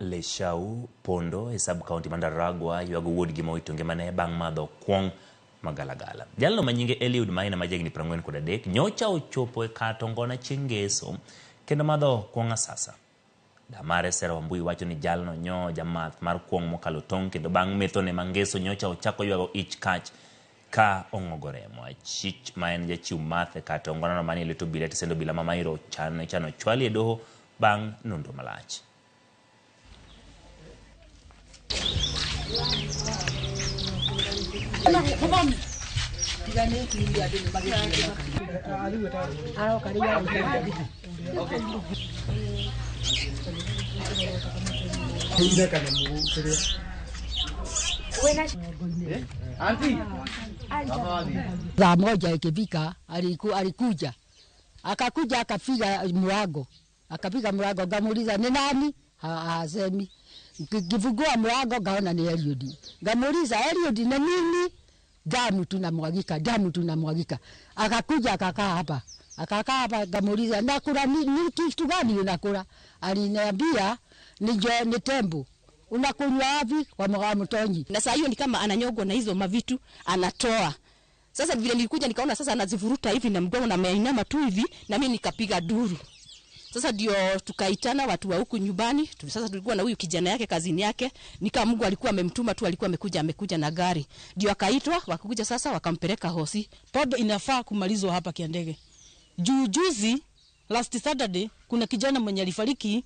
Leshau Pondo e sub county ma Ndaragwa ywago wuodgi ma owito ngimane bang' madho kuong' magalagala. Jalno ma nyinge Eliud Maina ma jahigni 43 nyocha ochopo e kar Tongona chieng' Ngeso kendo madho kuong' asasa. Da mare Sarah Wambui wacho ni jalno nyo jamath mar kuong' mokalo tong' kendo bang' methone ma Ngeso nyocha ochako ywago ich kach ka ong'ogo remo. Achich ma en jachiw math e kar Tongonano manie lwet obila e tesend obila ma Mairo ichano chwali e doho bang' nonro malach. Saa moja ikifika, alikuja akakuja akapiga mlango, akapiga mlango, ngamuuliza ni nani? Hasemi. Nikifungua mlango ngaona ni Eliud. Ngamuuliza Eliud ni nini? Damu tunamwagika, damu tunamwagika. Akakuja akakaa hapa. Akakaa hapa ngamuuliza nakula ni kitu gani unakula? Aliniambia ni tembo. Unakunywa wapi? Kwa Mgamutonyi. Na saa hiyo ni kama ananyogwa na hizo mavitu anatoa. Sasa vile nilikuja nikaona sasa anazivuruta hivi na mgongo na ameinama tu hivi, na mimi nikapiga duru. Sasa ndio tukaitana watu wa huku nyumbani. Sasa tulikuwa na huyu kijana yake, kazini yake, ni kama Mungu alikuwa amemtuma tu, alikuwa amekuja na gari. Ndio akaitwa, wakakuja sasa wakampeleka hosi. Pombe inafaa kumalizwa hapa Kiandege. Juu juzi last Saturday kuna kijana mwenye alifariki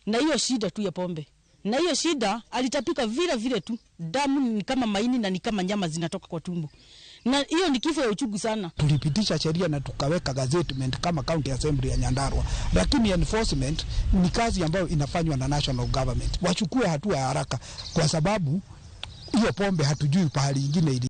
na hiyo shida tu ya pombe. Na hiyo shida alitapika vile vile tu. Damu ni kama maini na ni kama nyama zinatoka kwa tumbo. Na hiyo ni kifo ya uchungu sana. Tulipitisha sheria na tukaweka gazettement kama County Assembly ya Nyandarua. Lakini enforcement ni kazi ambayo inafanywa na national government. Wachukue hatua ya haraka kwa sababu hiyo pombe hatujui pahali ingine ili